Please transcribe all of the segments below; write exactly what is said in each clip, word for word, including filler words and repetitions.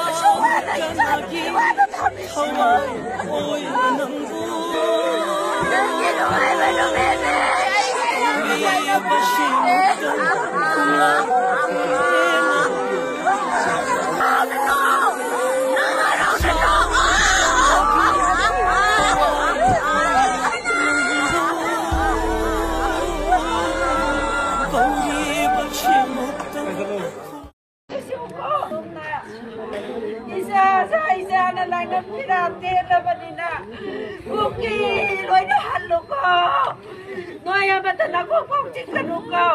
ꯑꯁꯨꯛ ꯋꯥꯅ ꯏꯆꯥꯅꯨꯄꯤ ꯋꯥꯅ ꯊꯝꯃꯤꯁꯤꯕꯨ꯫ ꯅꯪꯒꯤ ꯅꯨꯡꯉꯥꯏꯕ ꯅꯨꯃꯤꯠꯅꯦ꯫ ꯏꯆꯥ, ꯏꯆꯥ, ꯏꯆꯥꯅ ꯂꯥꯏꯉꯝ ꯐꯤꯔꯥ ꯇꯦꯜꯂꯕꯅꯤꯅ ꯀꯨꯀꯤ ꯂꯣꯏꯅ ꯍꯜꯂꯨꯀꯣ꯫ ꯅꯣꯏ ꯑꯃꯠꯇ ꯅꯀꯣꯛ ꯐꯥꯎ ꯆꯤꯛꯀꯅꯨꯀꯣ꯫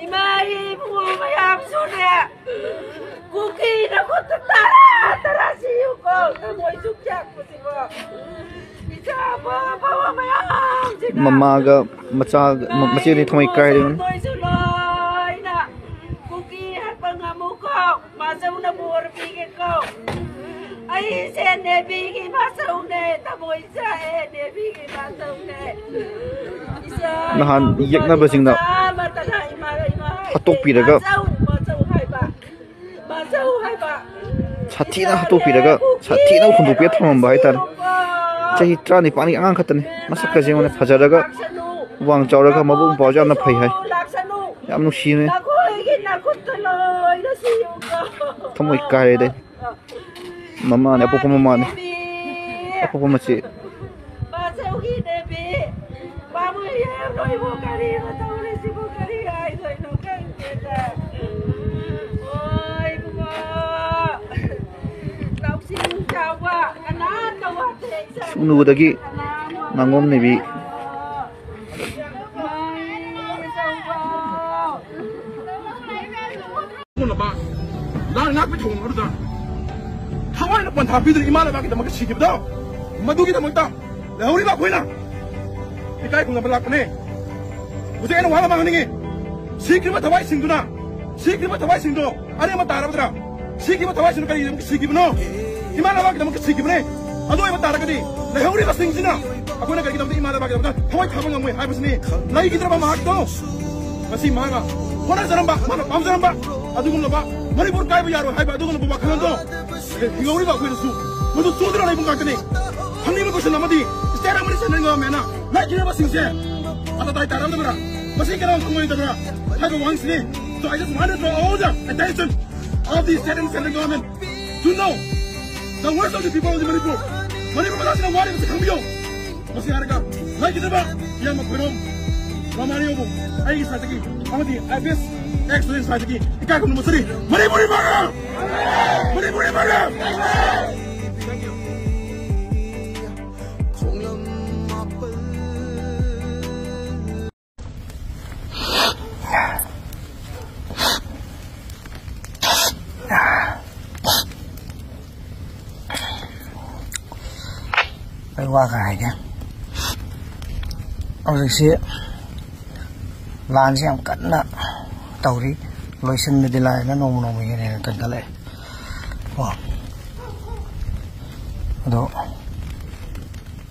ꯏꯃꯥ ꯏꯕꯨꯡꯉꯣ ꯃꯌꯥꯝꯁꯨꯅꯦ, ꯀꯨꯀꯤ ꯅꯈꯨꯠꯇ ꯇꯔꯥ ꯇꯔꯥ ꯁꯤꯌꯨꯀꯣ꯫ ꯊꯃꯣꯏ ꯆꯨꯛ ꯆꯥꯛꯄꯁꯤꯀꯣ꯫ ꯏꯆꯥ ꯑꯐ ꯑꯐꯕ ꯃꯌꯥꯝꯁꯤꯅ ꯃꯃꯥꯒ ꯃꯆꯥꯒ, ꯃ-, ꯃꯆꯦꯗꯤ ꯊꯃꯣꯏ ꯀꯥꯏꯔꯦ꯫ ꯅꯣꯏꯁꯨ ꯂꯣꯏꯅ ꯀꯨꯀꯤ ꯍꯥꯠꯄ ꯉꯝꯃꯨꯀꯣ꯫ ꯃꯥꯆꯧꯅ ꯕꯣꯔ ꯄꯤꯒꯦꯀꯣ꯫ ꯑꯩꯁꯦ ꯅꯦꯚꯤꯒꯤ ꯃꯥꯆꯧꯅꯦ, ꯊꯃꯣꯏ ꯆꯥꯛꯑꯦ, ꯅꯦꯚꯤꯒꯤ ꯃꯥꯆꯧꯅꯦ꯫ ꯏꯆꯥ ꯅꯍꯥꯟ ꯏꯅꯥꯎ ꯌꯦꯛꯅꯕꯁꯤꯡꯅ ꯅꯨꯄꯥꯒꯤ ꯃꯆꯥ ꯑꯃꯠꯇꯅ ꯏꯃꯥ, ꯏꯃꯥ ꯍꯥꯏ-, ꯍꯥꯠꯇꯣꯛꯄꯤꯔꯒ ꯃꯥꯆꯧ, ꯃꯥꯆꯧ ꯍꯥꯏꯕ꯫ ꯃꯥꯆꯧ ꯍꯥꯏꯕ꯫ ꯁꯥꯊꯤꯅ ꯍꯥꯠꯇꯣꯛꯄꯤꯔꯒ, ꯁꯥꯊꯤꯅ ꯍꯨꯟꯗꯣꯛꯄꯤꯔ ꯊꯝꯃꯝꯕ ꯍꯥꯏꯇꯥꯔꯦ꯫ ꯆꯍꯤ ꯇꯔꯥꯅꯤꯄꯥꯟꯒꯤ ꯑꯉꯥꯡ ꯈꯛꯇꯅꯤ꯫ ꯃꯁꯛꯀꯁꯦ ꯌꯦꯡꯉꯨꯅꯦ, ꯐꯖꯔꯒ, ꯋꯥꯡ ꯆꯥꯎꯔꯒ, ꯃꯕꯨꯛ ꯃꯄꯥꯁꯨ ꯌꯥꯝꯅ ꯐꯩ ꯍꯥꯏ꯫ ꯌꯥꯝ ꯅꯨꯡꯁꯤꯕꯅꯦ꯫ ꯅꯈꯣꯏꯒꯤ ꯅꯈꯨꯠꯇ ꯂꯣꯏꯅ ꯁꯤꯌꯨꯀꯣ꯫ ꯊꯃꯣꯏ ꯀꯥꯏꯔꯦꯗ꯫ ꯃꯃꯥꯅꯦ, ꯑꯄꯣꯛꯄ ꯃꯃꯥꯅꯦ꯫ ꯑꯄꯣꯛꯄ ꯃꯆꯦ꯫ ꯃꯥꯆꯧꯒꯤ ꯅꯦꯕꯤ꯫ ꯄꯥꯝꯃꯨꯏꯌꯦ, ꯅꯣꯏꯕꯨ ꯀꯔꯤꯅꯣ ꯇꯧꯔꯤꯁꯤꯕꯨ? ꯀꯔꯤ ꯍꯥꯏꯗꯣꯏꯅꯣ ꯈꯪꯗꯦꯗ꯫ ꯑꯣ, ꯏꯕꯨꯡꯉꯣ꯫ ꯂꯧꯁꯤꯡ ꯆꯥꯎꯕ ꯀꯅꯥ ꯇꯧꯍꯟꯗꯦ ꯏꯆꯥ꯫ ꯁꯨꯡꯅꯨꯗꯒꯤ ꯀꯅꯥꯅꯣ? ꯉꯥꯉꯣꯝ ꯅꯦꯕꯤ꯫ ꯂꯥꯟ ꯉꯥꯛꯄ ꯊꯧꯑꯣꯡ ꯑꯗꯨꯗ ꯊꯋꯥꯏꯅ ꯄꯟꯊꯥ ꯄꯤꯗꯨꯅ ꯏꯃꯥ ꯂꯩꯕꯥꯛꯀꯤꯗꯃꯛꯇ ꯁꯤꯈꯤꯕꯗꯣ, ꯃꯗꯨꯒꯤꯗꯃꯛꯇ ꯂꯩꯍꯧꯔꯤꯕ ꯑꯩꯈꯣꯏꯅ ꯏꯀꯥꯏ ꯈꯨꯝꯅꯕ ꯂꯥꯛꯄꯅꯦ꯫ ꯍꯧꯖꯤꯛ ꯑꯩꯅ ꯋꯥ ꯑꯃ ꯍꯥꯏꯅꯤꯡꯉꯤ꯫ ꯁꯤꯈ꯭ꯔꯤꯕ ꯊꯋꯥꯏꯁꯤꯡꯗꯨꯅ, ꯁꯤꯈ꯭ꯔꯤꯕ ꯊꯋꯥꯏꯁꯤꯡꯗꯣ ꯑꯔꯦꯝꯕ ꯇꯥꯔꯕꯗ꯭ꯔꯥ? ꯁꯤꯈꯤꯕ ꯊꯋꯥꯏꯁꯤꯡꯗꯣ ꯀꯔꯤꯒꯤꯗꯃꯛꯇ ꯁꯤꯈꯤꯕꯅꯣ? ꯏꯃꯥ ꯂꯩꯕꯥꯛꯀꯤꯗꯃꯛꯇ ꯁꯤꯈꯤꯕꯅꯦ꯫ ꯑꯗꯨ ꯑꯣꯏꯕ ꯇꯥꯔꯒꯗꯤ ꯂꯩꯍꯧꯔꯤꯕꯁꯤꯡꯁꯤꯅ ꯑꯩꯈꯣꯏꯅ ꯀꯔꯤꯒꯤꯗꯃꯛꯇ ꯏꯃꯥ ꯂꯩꯕꯥꯛꯀꯤꯗꯃꯛꯇ ꯊꯋꯥꯏ ꯊꯥꯕ ꯉꯝꯃꯣꯏ ꯍꯥꯏꯕꯁꯤꯅꯤ꯫ ꯂꯩꯈꯤꯗ꯭ꯔꯕ ꯃꯍꯥꯛꯇꯣ ꯉꯁꯤ ꯃꯍꯥꯛꯅ ꯍꯣꯠꯅꯖꯔꯝꯕ, ꯃꯥꯅ ꯄꯥꯝꯖꯔꯝꯕ ꯑꯗꯨꯒꯨꯝꯂꯕ ꯃꯅꯤꯄꯨꯔ ꯀꯥꯏꯕ ꯌꯥꯔꯣꯏ ꯍꯥꯏꯕ ꯑꯗꯨꯒꯨꯝꯂꯕ ꯋꯥꯈꯜꯂꯣꯟꯗꯣ ꯍꯤꯡꯍꯧꯔꯤꯕ ꯑꯩꯈꯣꯏꯗꯁꯨ ꯃꯗꯨ ꯆꯨꯗꯨꯅ ꯂꯩꯕ ꯉꯥꯛꯇꯅꯤ꯫ ꯐꯪꯂꯤꯕ ꯀꯣꯏꯁꯟ ꯑꯃꯗꯤ state ꯑꯃꯗꯤ central government ꯅ ꯂꯥꯏꯊꯤꯔꯕꯁꯤꯡꯁꯦ ꯑꯇꯇꯥꯏ ꯇꯥꯔꯝꯗꯕ꯭ꯔꯥ? ꯃꯁꯤ ꯀꯅꯥ ꯈꯪꯂꯣꯏꯗꯕ꯭ꯔꯥ ꯍꯥꯏꯕ ꯋꯥꯍꯪꯁꯤꯅꯤ꯫ So I just want to draw all the attention of the state and central government to know the worst of the people of the Manipur. Manipur ꯃꯆꯥꯁꯤꯡꯅ ꯋꯥꯔꯤꯕꯁꯤ ꯈꯪꯕꯤꯌꯨ꯫ ꯃꯁꯤ ꯍꯥꯏꯔꯒ ꯂꯩꯈꯤꯗꯕ ꯏꯌꯥꯝꯕ ꯈꯣꯏꯔꯣꯝ ꯔꯣꯃꯥꯅꯤꯌꯣꯕꯨ ꯑꯩꯒꯤ ꯁꯥꯏꯠꯇꯒꯤ ꯑꯃꯗꯤ IBS Excellence ꯁꯥꯏꯠꯇꯒꯤ ꯏꯀꯥꯏ ꯈꯨꯝꯅꯕ ꯆꯠꯂꯤ꯫ ꯃꯅꯤꯄꯨꯔꯤ ꯃꯔꯝ! ꯃꯅꯤꯄꯨꯔꯤ ꯃꯔꯝ! ꯑꯩ ꯋꯥ ꯈꯔ ꯍꯥꯏꯒꯦ꯫ ꯍꯧꯖꯤꯛꯁꯤ ꯂꯥꯟꯁꯤ ꯌꯥꯝ ꯀꯟꯅ ꯇꯧꯔꯤ꯫ ꯂꯣꯏꯁꯤꯟꯕꯗꯤ ꯂꯥꯏꯅ ꯅꯣꯡꯃ ꯅꯣꯡꯃꯒꯤ ꯍꯦꯟꯅ ꯍꯦꯟꯅ ꯀꯟꯈꯠꯂꯛꯑꯦ꯫ ꯀꯣ꯫ ꯑꯗꯣ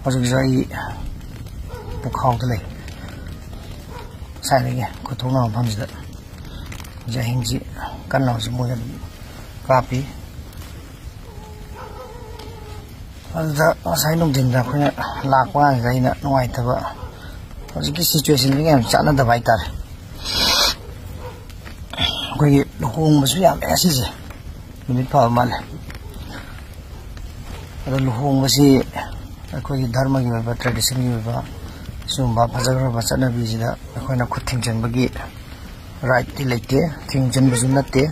ꯍꯧꯖꯤꯛꯁꯨ ꯑꯩ ꯄꯨꯈꯥꯎꯗ ꯂꯩ꯫ ꯉꯁꯥꯏꯗꯒꯤ ꯈꯨꯠ ꯊꯣꯛꯅꯕ ꯃꯐꯝꯁꯤꯗ ꯍꯧꯖꯤꯛ ꯑꯍꯤꯡꯁꯤ ꯀꯟꯅ ꯍꯧꯖꯤꯛ ꯃꯣꯏ ꯑꯗꯨꯝ ꯀꯥꯞꯄꯤ꯫ ꯑꯗꯨꯗ ꯉꯁꯥꯏ ꯅꯨꯡꯊꯤꯟꯗ ꯑꯩꯈꯣꯏꯅ ꯂꯥꯛꯄ ꯀꯥꯟꯁꯤꯗ ꯑꯩꯅ ꯅꯨꯡꯉꯥꯏꯇꯕ, ꯍꯧꯖꯤꯛꯀꯤ situation ꯁꯤꯒ ꯌꯥꯝ ꯆꯥꯟꯅꯗꯕ ꯍꯥꯏꯇꯥꯔꯦ꯫ ꯑꯩꯈꯣꯏꯒꯤ ꯂꯨꯍꯣꯡꯕꯁꯨ ꯌꯥꯝꯃꯦ ꯉꯁꯤꯁꯦ, ꯅꯨꯃꯤꯠ ꯐꯕ ꯃꯥꯜꯂꯦ꯫ ꯑꯗꯣ ꯂꯨꯍꯣꯡꯕꯁꯤ ꯑꯩꯈꯣꯏꯒꯤ ꯙꯔꯃꯒꯤ ꯑꯣꯏꯕ, tradition ꯒꯤ ꯑꯣꯏꯕ ꯁꯤꯒꯨꯝꯕ ꯐꯖꯈ꯭ꯔꯕ ꯆꯠꯅꯕꯤꯁꯤꯗ ꯑꯩꯈꯣꯏꯅ ꯈꯨꯠ ꯊꯤꯡꯖꯤꯟꯕꯒꯤ right ꯇꯤ ꯂꯩꯇꯦ, ꯊꯤꯡꯖꯤꯟꯕꯁꯨ ꯅꯠꯇꯦ꯫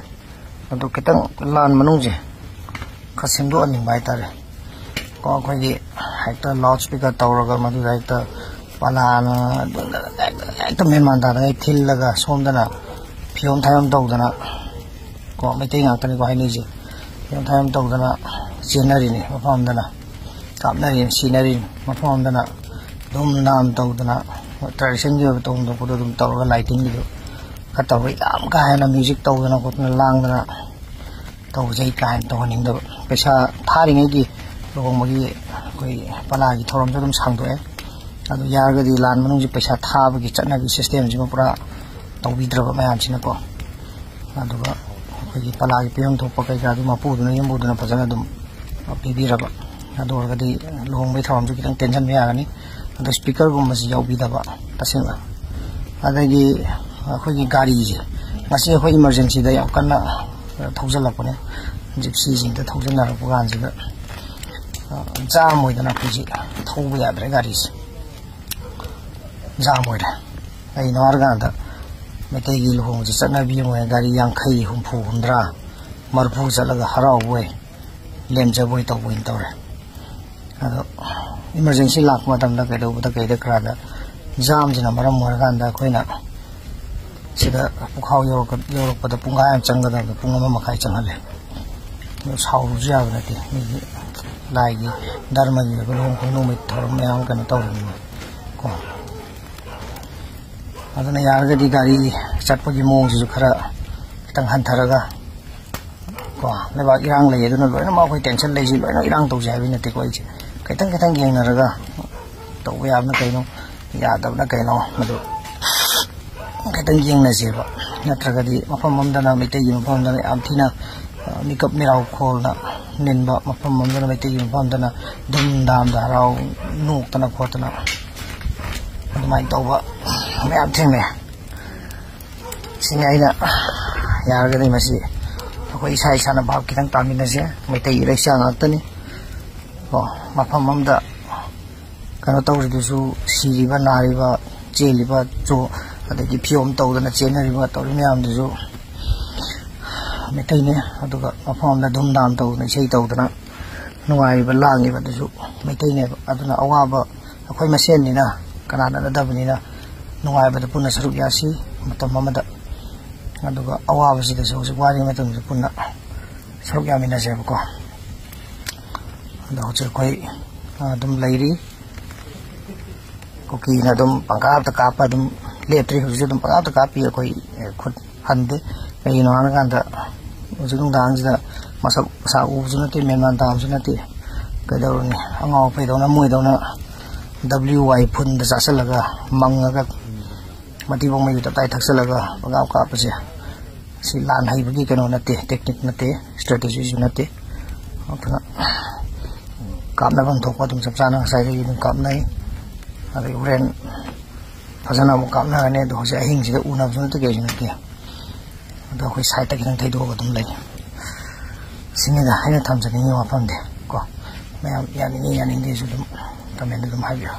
ꯑꯗꯣ ꯈꯤꯇꯪ ꯂꯥꯟ ꯃꯅꯨꯡꯁꯦ ꯈꯔ ꯁꯦꯝꯗꯣꯛꯍꯟꯅꯤꯡꯕ ꯍꯥꯏꯇꯥꯔꯦ꯫ ꯀꯣ, ꯑꯩꯈꯣꯏꯒꯤ ꯍꯦꯛꯇ loud speaker ꯇꯧꯔꯒ ꯃꯗꯨꯗ ꯍꯦꯛꯇ ꯄꯂꯥꯅ ꯍꯦꯛꯇ, ꯍꯦꯛꯇ ꯃꯦꯟ ꯃꯥꯟ ꯇꯥꯗꯉꯩ ꯊꯤꯜꯂꯒ ꯁꯣꯝꯗꯅ ꯐꯤꯌꯣꯝ ꯊꯥꯌꯣꯝ ꯇꯧꯗꯅ, ꯀꯣ, ꯃꯩꯇꯩ ꯉꯥꯛꯇꯅꯤꯀꯣ ꯍꯥꯏꯅꯩꯁꯦ, ꯐꯤꯌꯣꯝ ꯊꯥꯌꯣꯝ ꯇꯧꯗꯅ ꯆꯦꯟꯅꯔꯤꯅꯤ ꯃꯐꯝ ꯑꯃꯗꯅ, ꯀꯥꯞꯅꯔꯤꯅꯤ, ꯁꯤꯅꯔꯤꯅꯤ ꯃꯐꯝ ꯑꯃꯗꯅ꯫ ꯗꯨꯝ ꯗꯥꯝ ꯇꯧꯗꯅ, tradition ꯒꯤ ꯑꯣꯏꯕ ꯇꯧꯐꯝ ꯊꯣꯛꯄꯗꯣ ꯑꯗꯨꯝ ꯇꯧꯔꯒ, lighting ꯒꯤꯗꯣ ꯈꯔ ꯇꯧꯔꯒ, ꯌꯥꯝ ꯀꯥ ꯍꯦꯟꯅ music ꯇꯧꯗꯅ ꯈꯣꯠꯇꯅ ꯂꯥꯡꯗꯅ ꯇꯧꯕꯁꯦ ꯑꯩ ꯀꯥ ꯍꯦꯟꯅ ꯇꯧꯍꯟꯅꯤꯡꯗꯕ꯫ ꯄꯩꯁꯥ ꯊꯥꯔꯤꯉꯩꯒꯤ ꯂꯨꯍꯣꯡꯕꯒꯤ ꯑꯩꯈꯣꯏ ꯄꯂꯥꯒꯤ ꯊꯧꯔꯝꯁꯨ ꯑꯗꯨꯝ ꯁꯥꯡꯗꯣꯛꯑꯦ꯫ ꯑꯗꯨ ꯌꯥꯔꯒꯗꯤ ꯂꯥꯟ ꯃꯅꯨꯡꯁꯤ ꯄꯩꯁꯥ ꯊꯥꯕꯒꯤ ꯆꯠꯅꯕꯤ system ꯁꯤꯃ ꯄꯨꯔꯥ ꯇꯧꯕꯤꯗ꯭ꯔꯕ ꯃꯌꯥꯝꯁꯤꯅꯀꯣ꯫ ꯑꯗꯨꯒ ꯑꯩꯈꯣꯏꯒꯤ ꯄꯂꯥꯒꯤ ꯄꯤꯐꯝ ꯊꯣꯛꯄ ꯀꯩꯀꯥꯗꯨ ꯃꯄꯨꯗꯨꯅ, ꯌꯨꯝꯕꯨꯗꯨꯅ ꯐꯖꯅ ꯑꯗꯨꯝ ꯄꯤꯕꯤꯔꯕ꯫ ꯑꯗꯨ ꯑꯣꯏꯔꯒꯗꯤ ꯂꯨꯍꯣꯡꯕꯒꯤ ꯊꯧꯔꯝꯁꯨ ꯈꯤꯇꯪ ꯇꯦꯟꯁꯤꯟꯕ ꯌꯥꯒꯅꯤ꯫ ꯑꯗꯣ ꯁ꯭ꯄꯤꯀꯔꯒꯨꯝꯕꯁꯤ ꯌꯥꯎꯕꯤꯗꯕ ꯇꯁꯦꯡꯅ꯫ ꯑꯗꯒꯤ ꯑꯩꯈꯣꯏꯒꯤ ꯒꯥꯔꯤꯁꯦ, ꯉꯁꯤ ꯑꯩꯈꯣꯏ ꯏꯃꯥꯔꯖꯦꯟꯁꯤꯗ ꯌꯥꯝ ꯀꯟꯅ ꯊꯧꯖꯤꯜꯂꯛꯄꯅꯦ꯫ ꯖꯤꯞꯁꯤꯁꯤꯡꯗ ꯊꯧꯖꯤꯟꯅꯔꯛꯄ ꯀꯥꯟꯁꯤꯗ, ꯑ, ꯖꯥꯝ ꯑꯣꯏꯗꯅ ꯑꯩꯈꯣꯏꯁꯤ ꯊꯧꯕ ꯌꯥꯗ꯭ꯔꯦ, ꯒꯥꯔꯤꯁꯦ ꯖꯥꯝ ꯑꯣꯏꯔꯦ꯫ ꯀꯩꯅꯣ ꯍꯥꯏꯔꯀꯥꯟꯗ ꯃꯩꯇꯩꯒꯤ ꯂꯨꯍꯣꯡꯕꯁꯦ ꯆꯠꯅꯕꯤ ꯑꯃ ꯑꯣꯏꯅ ꯒꯥꯔꯤ ꯌꯥꯡꯈꯩ, ꯍꯨꯝꯐꯨ, ꯍꯨꯝꯗ꯭ꯔꯥ, ꯃꯔꯤꯐꯨ ꯆꯠꯂꯒ ꯍꯔꯥꯎꯕꯣꯏ, ꯂꯦꯝꯖꯕꯣꯏ ꯇꯧꯕ ꯑꯣꯏꯅ ꯇꯧꯔꯦ꯫ ꯑꯗꯣ ꯏꯃꯥꯔꯖꯦꯟꯁꯤ ꯂꯥꯛꯄ ꯃꯇꯝꯗ ꯀꯩꯗꯧꯕꯗ ꯀꯩꯗ ꯈꯔꯗ ꯖꯥꯝꯁꯤꯅ ꯃꯔꯝ ꯑꯣꯏꯔꯀꯥꯟꯗ ꯑꯩꯈꯣꯏꯅ ꯁꯤꯗ ꯄꯨꯈꯥꯎ ꯌꯧꯔꯛꯄ-, ꯌꯧꯔꯛꯄꯗ ꯄꯨꯡꯈꯥꯏ ꯑꯃ ꯆꯪꯒꯗꯕꯗ ꯄꯨꯡ ꯑꯃ ꯃꯈꯥꯏ ꯆꯪꯍꯜꯂꯦ꯫ ꯑꯗꯣ ꯁꯥꯎꯔꯨꯕꯁꯨ ꯌꯥꯕ ꯅꯠꯇꯦ, ꯃꯤꯒꯤ ꯂꯥꯏꯒꯤ ꯙꯔꯃꯒꯤ ꯑꯣꯏꯕ ꯂꯨꯍꯣꯡ ꯈꯣꯡꯗꯣꯡꯕꯒꯤ ꯊꯧꯔꯝ ꯃꯌꯥꯝ ꯀꯩꯅꯣ ꯇꯧꯔꯤꯕꯅꯤꯅ ꯀꯣ꯫ ꯑꯗꯨꯅ ꯌꯥꯔꯒꯗꯤ ꯒꯥꯔꯤ ꯆꯠꯄꯒꯤ ꯃꯑꯣꯡꯁꯤꯁꯨ ꯈꯔ ꯈꯤꯇꯪ ꯍꯟꯊꯔꯒ ꯀꯣ, ꯂꯩꯕꯥꯛ ꯏꯔꯥꯡ ꯂꯩ ꯑꯗꯨꯅ ꯂꯣꯏꯅꯃꯛ ꯑꯩꯈꯣꯏ ꯇꯦꯟꯁꯟ ꯂꯩꯁꯤ, ꯂꯣꯏꯅ ꯏꯔꯥꯡ ꯇꯧꯁꯤ ꯍꯥꯏꯕ ꯅꯠꯇꯦꯀꯣ꯫ ꯑꯩꯁꯦ ꯈꯤꯇꯪ ꯈꯤꯇꯪ ꯌꯦꯡꯅꯔꯒ ꯇꯧꯕ ꯌꯥꯕꯅ ꯀꯩꯅꯣ, ꯌꯥꯗꯕꯅ ꯀꯩꯅꯣ, ꯃꯗꯨ ꯈꯤꯇꯪ ꯌꯦꯡꯅꯁꯦꯕ꯫ ꯅꯠꯇ꯭ꯔꯒꯗꯤ ꯃꯐꯝ ꯑꯃꯗꯅ, ꯃꯩꯇꯩꯒꯤ ꯃꯐꯝ ꯑꯃꯗꯅ ꯌꯥꯝ ꯊꯤꯅ, ꯑ, ꯃꯤꯀꯞ ꯃꯤꯔꯥꯎ ꯈꯣꯜꯅ ꯅꯤꯟꯕ, ꯃꯐꯝ ꯑꯃꯗꯅ, ꯃꯩꯇꯩꯒꯤ ꯃꯐꯝ ꯑꯃꯗꯅ ꯙꯨꯝ ꯙꯥꯝꯗ ꯍꯔꯥꯎ ꯅꯣꯛꯇꯅ ꯈꯣꯠꯇꯅ ꯑꯗꯨꯃꯥꯏꯅ ꯇꯧꯕ ꯃꯌꯥꯝ ꯊꯦꯡꯅꯩ꯫ ꯁꯤꯅꯤ ꯑꯩꯅ, ꯌꯥꯔꯒꯗꯤ ꯃꯁꯤ ꯑꯩꯈꯣꯏ ꯏꯁꯥ ꯏꯁꯥꯅ ꯚꯥꯞ ꯈꯤꯇꯪ ꯇꯥꯃꯤꯟꯅꯁꯦ꯫ ꯃꯩꯇꯩ ꯏꯔꯩꯆꯥ ꯉꯥꯛꯇꯅꯤ ꯀꯣ꯫ ꯃꯐꯝ ꯑꯃꯗ ꯀꯩꯅꯣ ꯇꯧꯔꯤꯗꯨꯁꯨ, ꯁꯤꯔꯤꯕ, ꯅꯥꯔꯤꯕ, ꯆꯦꯜꯂꯤꯕ, ꯆꯣ-, ꯑꯗꯒꯤ ꯐꯤꯌꯣꯝ ꯇꯧꯗꯅ ꯆꯦꯟꯅꯔꯤꯕ, ꯇꯧꯔꯤ ꯃꯌꯥꯝꯗꯨꯁꯨ ꯃꯩꯇꯩꯅꯦ꯫ ꯑꯗꯨꯒ ꯃꯐꯝ ꯑꯃꯗ ꯙꯨꯝ ꯙꯥꯝ ꯇꯧꯗꯅ, ꯏꯁꯩ ꯇꯧꯗꯅ ꯅꯨꯡꯉꯥꯏꯔꯤꯕ, ꯂꯥꯡꯉꯤꯕ ꯑꯗꯨꯁꯨ ꯃꯩꯇꯩꯅꯦꯕ꯫ ꯑꯗꯨꯅ ꯑꯋꯥꯕ ꯑꯩꯈꯣꯏ ꯃꯁꯦꯟꯅꯤꯅ, ꯀꯅꯥ ꯅꯠꯅꯗꯕꯅꯤꯅ, ꯅꯨꯡꯉꯥꯏꯕꯗ ꯄꯨꯟꯅ ꯁꯔꯨꯛ ꯌꯥꯁꯤ꯫ ꯃꯇꯝ ꯑꯃꯗ, ꯑꯗꯨꯒ ꯑꯋꯥꯕꯁꯤꯗꯁꯨ ꯍꯧꯖꯤꯛ ꯋꯥꯔꯤꯉꯩ ꯃꯇꯝꯗ ꯄꯨꯟꯅ ꯁꯔꯨꯛ ꯌꯥꯃꯤꯟꯅꯁꯦꯕꯀꯣ꯫ ꯑꯗꯣ ꯍꯧꯖꯤꯛ ꯑꯩꯈꯣꯏ, ꯑ, ꯑꯗꯨꯝ ꯂꯩꯔꯤ꯫ ꯀꯨꯀꯤꯅ ꯑꯗꯨꯝ ꯄꯪꯀꯥꯞꯇ ꯀꯥꯞꯄ ꯑꯗꯨꯝ ꯂꯦꯞꯇ꯭ꯔꯤ꯫ ꯍꯧꯖꯤꯛꯁꯨ ꯑꯗꯨꯝ ꯄꯪꯀꯥꯞꯇ ꯀꯥꯞꯄꯤ꯫ ꯑꯩꯈꯣꯏ, ꯑ, ꯈꯨꯠ ꯍꯟꯗꯦ꯫ ꯀꯩꯒꯤꯅꯣ ꯍꯥꯏꯔꯀꯥꯟꯗ ꯍꯧꯖꯤꯛ ꯅꯨꯡꯗꯥꯡꯁꯤꯗ ꯃꯁꯛ ꯃꯁꯥ ꯎꯕꯁꯨ ꯅꯠꯇꯦ, ꯃꯦꯟꯃꯥꯟ ꯇꯥꯕꯁꯨ ꯅꯠꯇꯦ꯫ ꯀꯩꯗꯧꯔꯨꯅꯤ? ꯑꯉꯥꯎ ꯑꯐꯩꯗꯧꯅ, ꯃꯣꯏꯗꯧꯅ ꯗꯕ꯭ꯂꯤꯌꯨ ꯋꯥꯏ ꯐꯨꯟꯗ ꯆꯥꯁꯤꯜꯂꯒ ꯃꯪꯉꯒ ꯃꯇꯤꯕꯣꯡ ꯃꯩꯗꯨ ꯇꯞꯇꯥꯏ ꯊꯛꯆꯜꯂꯒ ꯄꯪꯀꯥꯞ ꯀꯥꯞꯄꯁꯦ, ꯁꯤ ꯂꯥꯟ ꯍꯩꯕꯒꯤ ꯀꯩꯅꯣ ꯅꯠꯇꯦ, ꯇꯦꯛꯅꯤꯛ ꯅꯠꯇꯦ, ꯁ꯭ꯇ꯭ꯔꯦꯇꯦꯖꯤꯁꯨ ꯅꯠꯇꯦ꯫ ꯑꯗꯨꯅ ꯀꯥꯞꯅꯐꯝ ꯊꯣꯛꯄ ꯑꯗꯨꯝ ꯆꯞ ꯆꯥꯅ ꯉꯁꯥꯏꯗꯒꯤ ꯑꯗꯨꯝ ꯀꯥꯞꯅꯩ꯫ ꯑꯗꯩ ꯍꯣꯔꯦꯟ ꯐꯖꯅ ꯑꯃꯨꯛ ꯀꯥꯞꯅꯔꯅꯤ꯫ ꯑꯗꯣ ꯍꯧꯖꯤꯛ ꯑꯍꯤꯡꯁꯤꯗ ꯎꯅꯕꯁꯨ ꯅꯠꯇꯦ, ꯀꯩꯁꯨ ꯅꯠꯇꯦ꯫ ꯑꯗꯣ ꯑꯩꯈꯣꯏ ꯁꯥꯏꯠꯇ ꯈꯤꯇꯪ ꯊꯩꯗꯣꯛꯑꯒ ꯑꯗꯨꯝ ꯂꯩ꯫ ꯁꯤꯅꯤꯗ ꯑꯩꯅ ꯊꯝꯖꯅꯤꯡꯉꯤ ꯋꯥꯐꯝꯗꯤ ꯀꯣ꯫ ꯃꯌꯥꯝ ꯌꯥꯅꯤꯡꯉꯤ ꯌꯥꯅꯤꯡꯗꯦꯁꯨ ꯑꯗꯨꯝ ꯀꯃꯦꯟꯗ ꯑꯗꯨꯝ ꯍꯥꯏꯕꯤꯔꯣ꯫